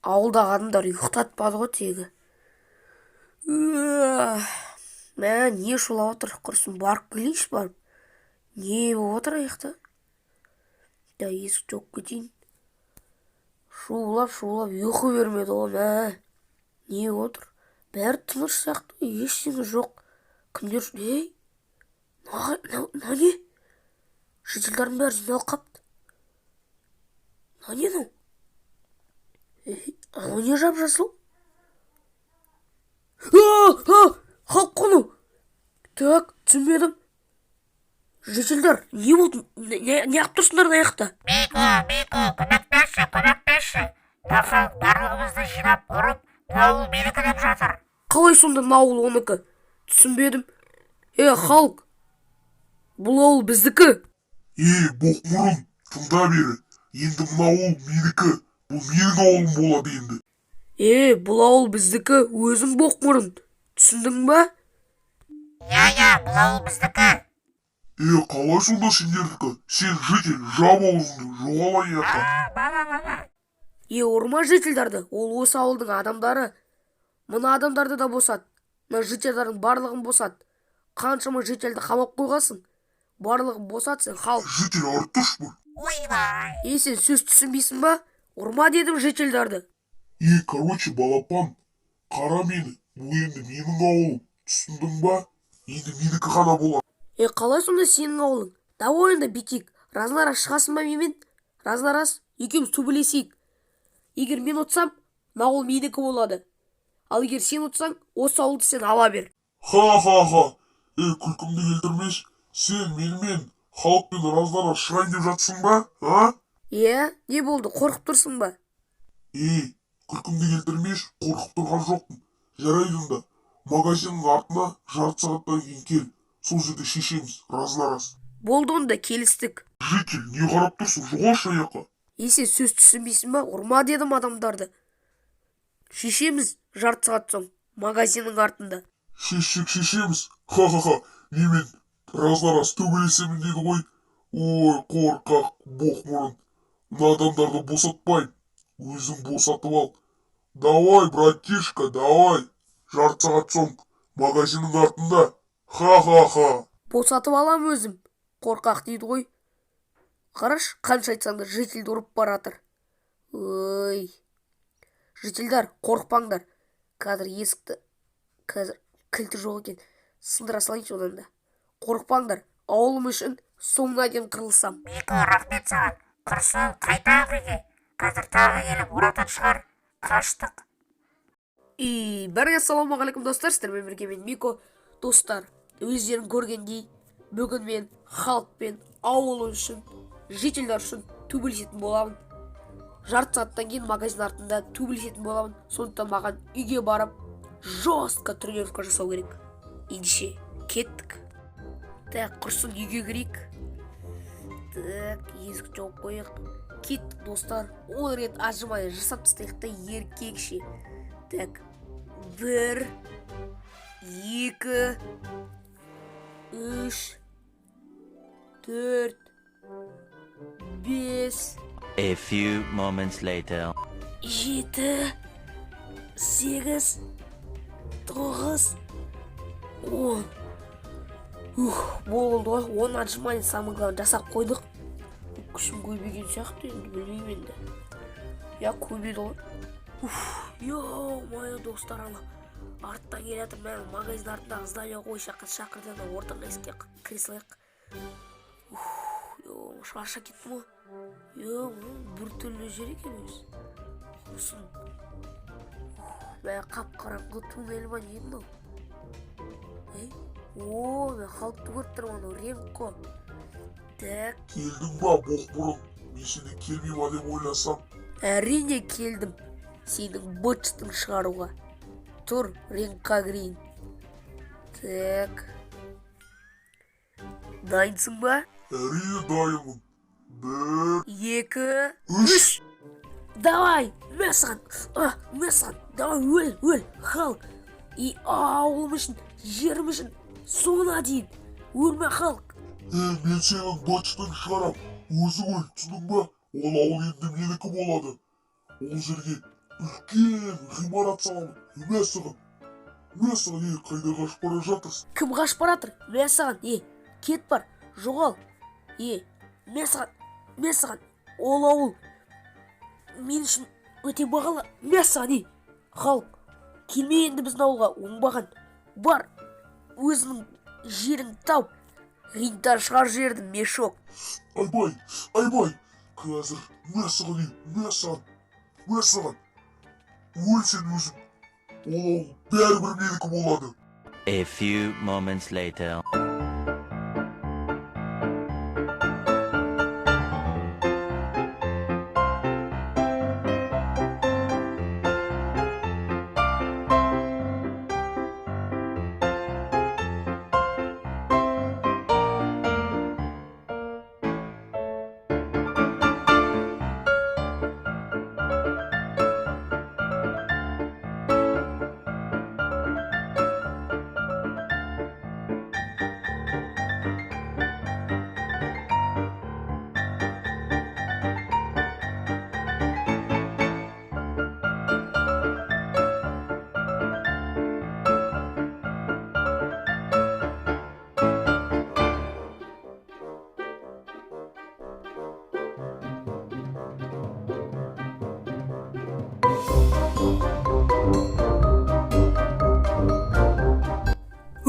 Ауылдағы адамдар ұйықтатпады ғой тегі. Мә, не шулап отыр? Құрысын, барып келейінші, барып. Не болып отыр аяқта? Да, есік жауып кетейін. Шулап шулап ұйқы бермеді ғой, мә. Не отыр? Бәрі тыныш сияқты, ештеңе жоқ. Кімдер? Ей, мынау не? Жительдердің бәрі жиналып қапты. Мынау не, мынау? Ей, анау не, жап жасыл? Халк қой мынау. Так, түсінбедім. Жительдер, не болды? Неғып тұрсыңдар мына жақта? Мико, Мико, көмектесші, көмектесші! Мына Халк барлығымызды жинап, ұрып, мына ауыл менікі деп жатыр. Қалай сонда мына ауыл оныкі? Түсінбедім. Е, Халк, бұл ауыл біздікі. Е, боқмұрын, тыңда бері. Енді мына ауыл менікі. Бұл менің ауылым болады енді. Е, бұл ауыл біздікі, өзің боқмұрын. Түсіндің ба? Иә, бұл ауыл біздікі. Е, қалай сонда сендердікі? Сен, житель, жап аузыңды, жоғал аяққа. А, баба, баба. Е, ұрма жительдарды, ол осы ауылдың адамдары. Мына адамдарды да босат. Мына жительдардың барлығын босат. Қаншама жительді қамап қойғансың. Барлығын босат сен, Халк. Житель, ары тұршы бір. Ойбай! Е, сен сөз түсінбейсің ба? Ұрма дедім жительдарды. Е, короче, балапан, қара мені. Бұл енді менің ауылым. Түсіндің ба? Енді менікі ғана болады. Е, қалай сонда сенің ауылың? Давай онда бүйтейік. Раз на раз шығасың ба менімен? Раз на раз екеуміз төбелесейік. Егер мен ұтсам, мына ауыл менікі болады. Ал егер сен ұтсаң, осы ауылды сен ала бер. Ха-ха-ха. Е, күлкімді келтірмеші. Сен менімен, Халкпен раз на раз шығайын деп жатсың ба? А? Иә, не болды, қорқып тұрсың ба? Ей, күлкімді келтірмеші, қорқып тұрған жоқпын. Жарайды онда. Магазиннің артына жарты сағаттан кейін кел. Сол жерде шешеміз, раз на раз. Болды онда, келістік. Житель, не қарап тұрсың, жоғалшы аяққа. Е, сен сөз түсінбейсің ба? Ұрма дедім адамдарды. Шешеміз жарты сағат соң, магазиннің артында. Шешсек шешеміз. Ха-ха-ха. Менімен раз на раз төбелесемін дейді ғой. Ой, қорқақ боқмұрын. Мына адамдарды босатпаймын. Өзің босатып ал. Давай, братишка, давай. Жарты сағат соң магазиннің артында. Ха-ха-ха. Босатып алам өзім. Қорқақ дейді ғой. Қараш, қанша айтсаң да, жительді ұрып баратыр. Ой. Жительдер, қорықпаңдар. Қазір есікті, қазір кілті жоқ екен. Сындыра салайыншы одан да. Қорықпаңдар. Ауылым үшін соңына дейін қырылсам. Мико, рахмет саған. Құрысын, қайтайық үйге. Қазір тағы келіп ұратын шығар. Қаштық. И бәріңе ассалаумағалейкум, достар, сіздермен бірге мен, Мико. Достар, өздерің көргендей, бүгін мен Халкпен ауыл үшін, жительдер үшін төбелесетін боламын. Жарты сағаттан кейін магазин артында төбелесетін боламын. Сондықтан маған үйге барып, жестко тренировка жасау керек. Ендеше, кеттік. Так, құрсын, үйге кірейік. Так, есік жауып қояйық. Кеттік, достар. 10 рет отжимание жасап тастайық та еркекше. Так, бір, екі, үш, төрт, бес, A few moments later. жеті, сегіз, тоғыз, 10. Ух, болды ғой, 10 отжимание, самое главное, жасап қойдық. Күшім көбейген сияқты енді, білмеймін енді. Я, көбейді ғой. Уф, ё-моё, достар, ана арттан келе жатыр. Мә, магазин артындағы здание ғой, жаққа шақырды. Ана ортаңғы есікке кіре салайық. Уф, ё, шаршап кеттім ғой. Ё, біртүрлі жер екен өзі. Құрысын. Мә, қап қараңғы туннель ма, не мынау? Ей, о, мен Халкты көріп тұрмын, анау ринг қой. Так. Келдің ба, боқмұрын? Мен сені келмей ма деп ойласам. Әрине келдім. Сенің быт-шытың шығаруға. Тұр, рингқа кірейін. Так. Дайынсың ба? Әрине дайынмын. Бір, Екі, үш. Давай, мә саған, а, мә саған, давай, өл, өл, Халк. И ауылым үшін, жерім үшін, соңына дейін. Өлме, Халк. Е, мен сенің быт-шытың шығарам. Өзің өл, түсіндің ба? Ол ауыл енді менікі болады. Ол жерге Үлкен ғимарат саламын. Мә саған. Мә саған, ей, қайда қашып бара жатырсың? Кім қашып бара жатыр? Мә саған, е, кет бар, жоғал. Е, мә саған, мә саған. Ол ауыл мен үшін өте бағалы. Мә саған, е, Халк, келме енді біздің ауылға, оңбаған. Бар, өзіңнің жеріңді тауып, қиынтар шығар жерді, мешок. Айбай, айбай. Қазір мә саған, ей, мә саған. Мә саған. Өл сен өзің. Ол ауыл бәрібір менікі болады. A few moments later.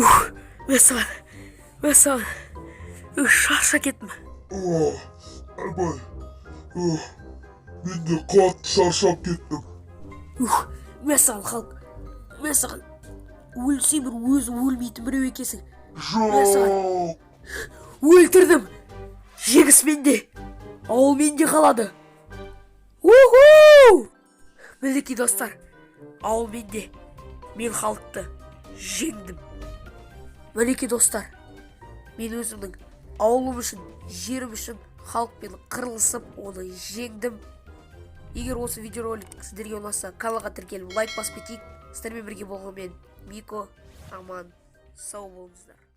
Ух, мә саған, мә саған. Ух, шаршап кеттім. О, айбай. О, мен де қатты шаршап кеттім. Ух, мә саған, Халк, мә саған. Өлсең бір өзі өлмейтін біреу екенсің. Жоқ. Өлтірдім. Жеңіс менде. Ауыл менде қалады. Уху! Мінекей, достар, ауыл менде. Мен Халкты жеңдім. Мінекей, достар, мен өзімнің ауылым үшін, жерім үшін Халкпен қырылысып, оны жеңдім. Егер осы видеоролик сіздерге ұнаса, каналға тіркеліп, лайк басып кетейік. Сіздермен бірге болған мен, Мико. Аман сау болыңыздар.